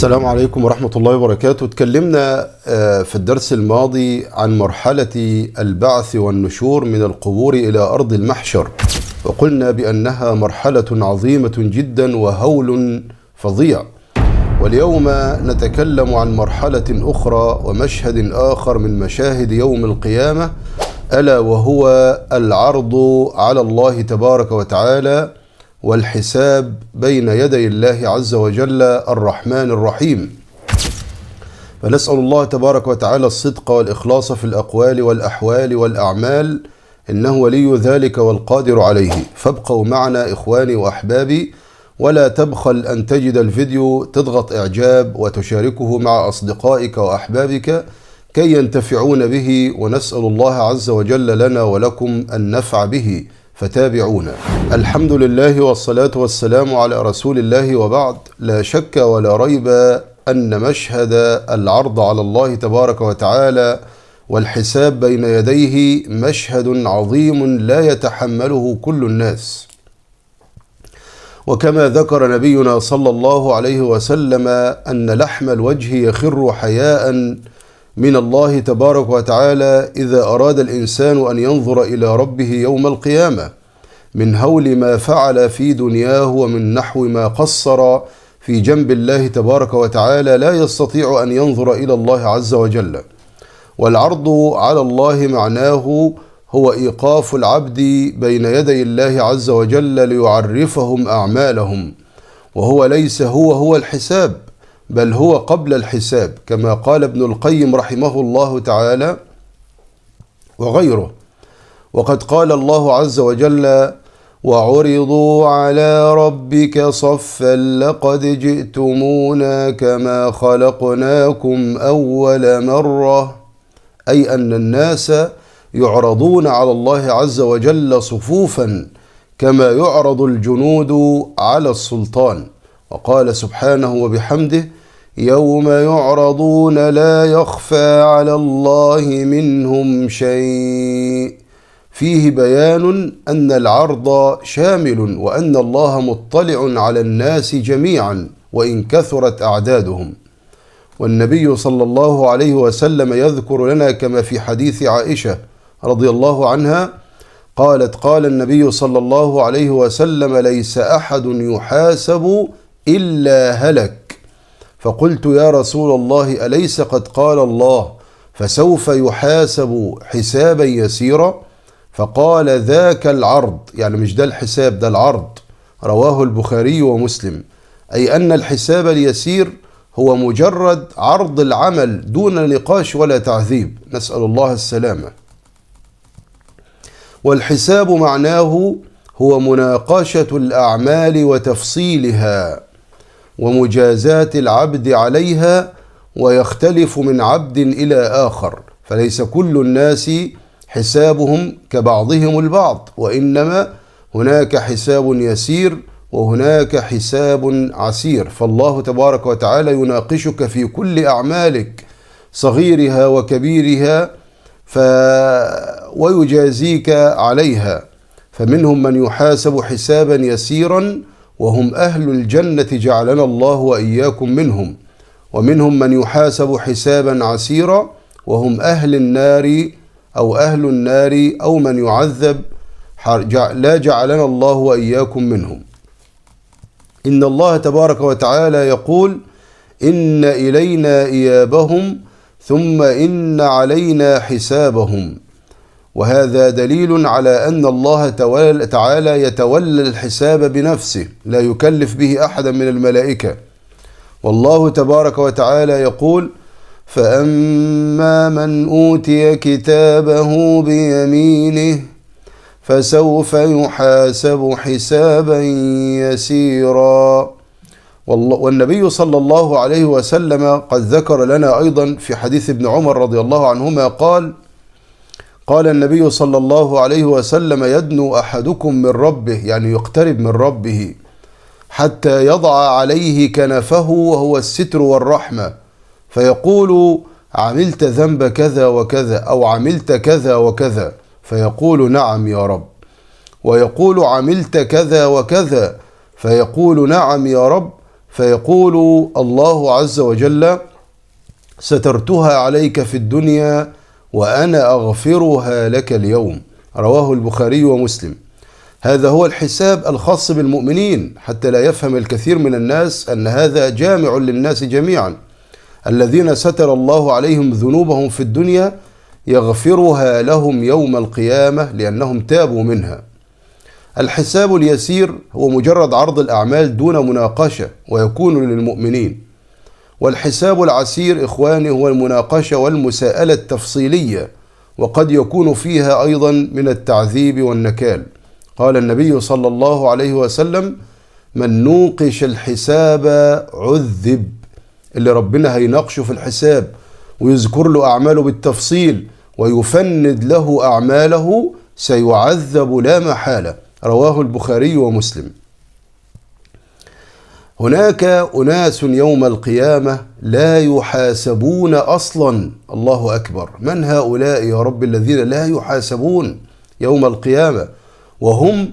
السلام عليكم ورحمة الله وبركاته. تكلمنا في الدرس الماضي عن مرحلة البعث والنشور من القبور إلى أرض المحشر، وقلنا بأنها مرحلة عظيمة جدا وهول فظيع. واليوم نتكلم عن مرحلة أخرى ومشهد آخر من مشاهد يوم القيامة، ألا وهو العرض على الله تبارك وتعالى والحساب بين يدي الله عز وجل الرحمن الرحيم. فنسأل الله تبارك وتعالى الصدق والإخلاص في الأقوال والأحوال والأعمال، إنه ولي ذلك والقادر عليه. فابقوا معنا إخواني وأحبابي، ولا تبخل أن تجد الفيديو تضغط إعجاب وتشاركه مع أصدقائك وأحبابك كي ينتفعون به، ونسأل الله عز وجل لنا ولكم النفع به، فتابعونا. الحمد لله والصلاة والسلام على رسول الله، وبعد. لا شك ولا ريب أن مشهد العرض على الله تبارك وتعالى والحساب بين يديه مشهد عظيم لا يتحمله كل الناس. وكما ذكر نبينا صلى الله عليه وسلم أن لحم الوجه يخر حياء من الله تبارك وتعالى إذا أراد الإنسان أن ينظر إلى ربه يوم القيامة، من هول ما فعل في دنياه ومن نحو ما قصر في جنب الله تبارك وتعالى، لا يستطيع أن ينظر إلى الله عز وجل. والعرض على الله معناه هو إيقاف العبد بين يدي الله عز وجل ليعرفهم أعمالهم، وهو ليس هو الحساب، بل هو قبل الحساب، كما قال ابن القيم رحمه الله تعالى وغيره. وقد قال الله عز وجل: وعرضوا على ربك صفا لقد جئتمونا كما خلقناكم أول مرة، أي أن الناس يعرضون على الله عز وجل صفوفا كما يعرض الجنود على السلطان. وقال سبحانه وبحمده: يوم يعرضون لا يخفى على الله منهم شيء. فيه بيان أن العرض شامل، وأن الله مطلع على الناس جميعا وإن كثرت أعدادهم. والنبي صلى الله عليه وسلم يذكر لنا كما في حديث عائشة رضي الله عنها قالت: قال النبي صلى الله عليه وسلم: ليس أحد يحاسب إلا هلك. فقلت: يا رسول الله، أليس قد قال الله: فسوف يحاسب حسابا يسيرا؟ فقال: ذاك العرض، يعني مش ده الحساب، ده العرض. رواه البخاري ومسلم. أي أن الحساب اليسير هو مجرد عرض العمل دون نقاش ولا تعذيب، نسأل الله السلامة. والحساب معناه هو مناقشة الأعمال وتفصيلها ومجازات العبد عليها، ويختلف من عبد إلى آخر، فليس كل الناس حسابهم كبعضهم البعض، وإنما هناك حساب يسير وهناك حساب عسير. فالله تبارك وتعالى يناقشك في كل أعمالك صغيرها وكبيرها ويجازيك عليها. فمنهم من يحاسب حسابا يسيرا وهم أهل الجنة، جعلنا الله وإياكم منهم. ومنهم من يحاسب حسابا عسيرا وهم أهل النار أو من يعذب، لا جعلنا الله وإياكم منهم. إن الله تبارك وتعالى يقول: إن إلينا إيابهم ثم إن علينا حسابهم. وهذا دليل على أن الله تعالى يتولى الحساب بنفسه، لا يكلف به أحدا من الملائكة. والله تبارك وتعالى يقول: فأما من أوتي كتابه بيمينه فسوف يحاسب حسابا يسيرا. والنبي صلى الله عليه وسلم قد ذكر لنا أيضا في حديث ابن عمر رضي الله عنهما قال النبي صلى الله عليه وسلم: يدنو أحدكم من ربه، يعني يقترب من ربه، حتى يضع عليه كنفه، وهو الستر والرحمة، فيقول: عملت ذنب كذا وكذا، أو عملت كذا وكذا، فيقول: نعم يا رب. ويقول: عملت كذا وكذا، فيقول: نعم يا رب. فيقول الله عز وجل: سترتها عليك في الدنيا وأنا أغفرها لك اليوم. رواه البخاري ومسلم. هذا هو الحساب الخاص بالمؤمنين، حتى لا يفهم الكثير من الناس أن هذا جامع للناس جميعا. الذين ستر الله عليهم ذنوبهم في الدنيا يغفرها لهم يوم القيامة لأنهم تابوا منها. الحساب اليسير هو مجرد عرض الأعمال دون مناقشة، ويكون للمؤمنين. والحساب العسير إخواني هو المناقشة والمساءلة التفصيلية، وقد يكون فيها أيضا من التعذيب والنكال. قال النبي صلى الله عليه وسلم: من نوقش الحساب عذب. اللي ربنا هيناقشه في الحساب ويذكر له أعماله بالتفصيل ويفند له أعماله سيعذب لا محالة. رواه البخاري ومسلم. هناك أناس يوم القيامة لا يحاسبون أصلا. الله أكبر. من هؤلاء يا رب الذين لا يحاسبون يوم القيامة؟ وهم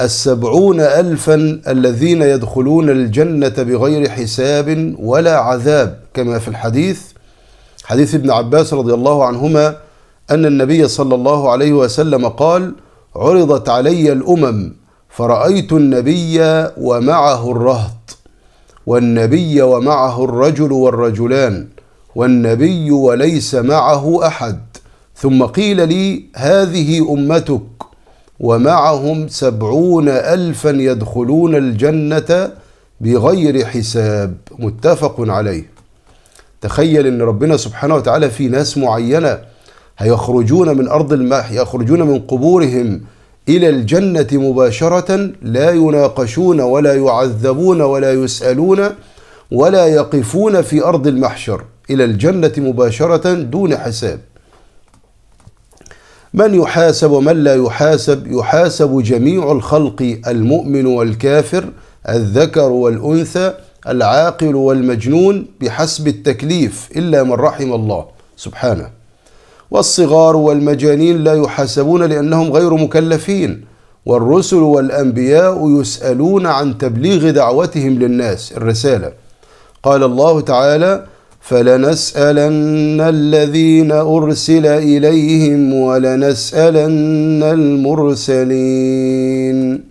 70,000 الذين يدخلون الجنة بغير حساب ولا عذاب، كما في حديث ابن عباس رضي الله عنهما أن النبي صلى الله عليه وسلم قال: عرضت علي الأمم فرأيت النبي ومعه الرهط، والنبي ومعه الرجل والرجلان، والنبي وليس معه أحد، ثم قيل لي: هذه أمتك ومعهم 70,000 يدخلون الجنة بغير حساب. متفق عليه. تخيل أن ربنا سبحانه وتعالى في ناس معينة هيخرجون من أرض المحشر، يخرجون من قبورهم إلى الجنة مباشرة، لا يناقشون ولا يعذبون ولا يسألون ولا يقفون في أرض المحشر، إلى الجنة مباشرة دون حساب. من يحاسب ومن لا يحاسب؟ يحاسب جميع الخلق، المؤمن والكافر، الذكر والأنثى، العاقل والمجنون، بحسب التكليف، إلا من رحم الله سبحانه. والصغار والمجانين لا يحاسبون لأنهم غير مكلفين. والرسل والأنبياء يسألون عن تبليغ دعوتهم للناس، الرسالة. قال الله تعالى: فلنسألن الذين أرسل إليهم ولنسألن المرسلين.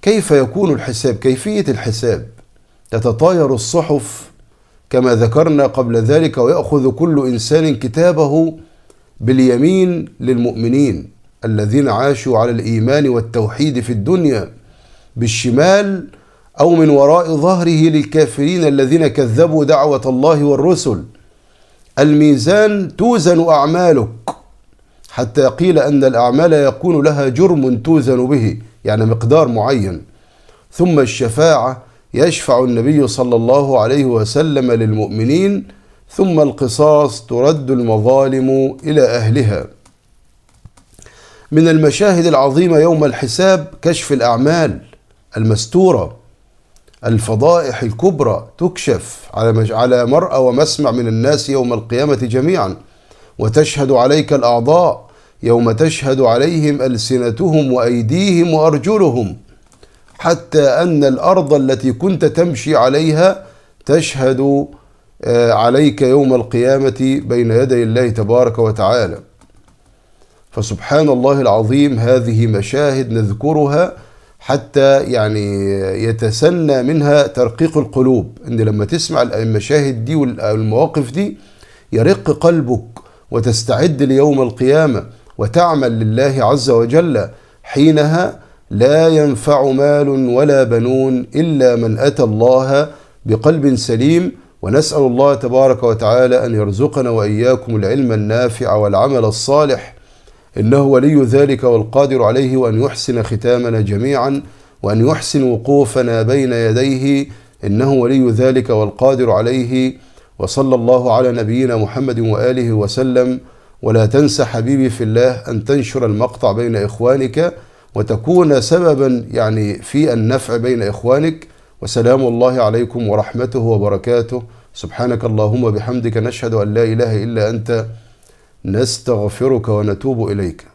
كيف يكون الحساب؟ كيفية الحساب: تتطاير الصحف كما ذكرنا قبل ذلك، ويأخذ كل إنسان كتابه باليمين للمؤمنين الذين عاشوا على الإيمان والتوحيد في الدنيا، بالشمال أو من وراء ظهره للكافرين الذين كذبوا دعوة الله والرسل. الميزان توزن أعمالك، حتى قيل أن الأعمال يكون لها جرم توزن به، يعني مقدار معين. ثم الشفاعة، يشفع النبي صلى الله عليه وسلم للمؤمنين. ثم القصاص، ترد المظالم إلى أهلها. من المشاهد العظيمة يوم الحساب كشف الأعمال المستورة، الفضائح الكبرى تكشف على مرأى ومسمع من الناس يوم القيامة جميعا. وتشهد عليك الأعضاء يوم تشهد عليهم ألسنتهم وأيديهم وأرجلهم، حتى أن الأرض التي كنت تمشي عليها تشهد عليك يوم القيامة بين يدي الله تبارك وتعالى. فسبحان الله العظيم، هذه مشاهد نذكرها حتى يعني يتسنى منها ترقيق القلوب. إن لما تسمع المشاهد دي والمواقف دي يرق قلبك، وتستعد ليوم القيامة وتعمل لله عز وجل. حينها لا ينفع مال ولا بنون إلا من أتى الله بقلب سليم. ونسأل الله تبارك وتعالى أن يرزقنا وإياكم العلم النافع والعمل الصالح، إنه ولي ذلك والقادر عليه، وأن يحسن ختامنا جميعا، وأن يحسن وقوفنا بين يديه، إنه ولي ذلك والقادر عليه. وصلى الله على نبينا محمد وآله وسلم. ولا تنسى حبيبي في الله أن تنشر المقطع بين إخوانك وتكون سببا يعني في النفع بين إخوانك. وسلام الله عليكم ورحمته وبركاته. سبحانك اللهم وبحمدك، نشهد أن لا إله إلا أنت، نستغفرك ونتوب إليك.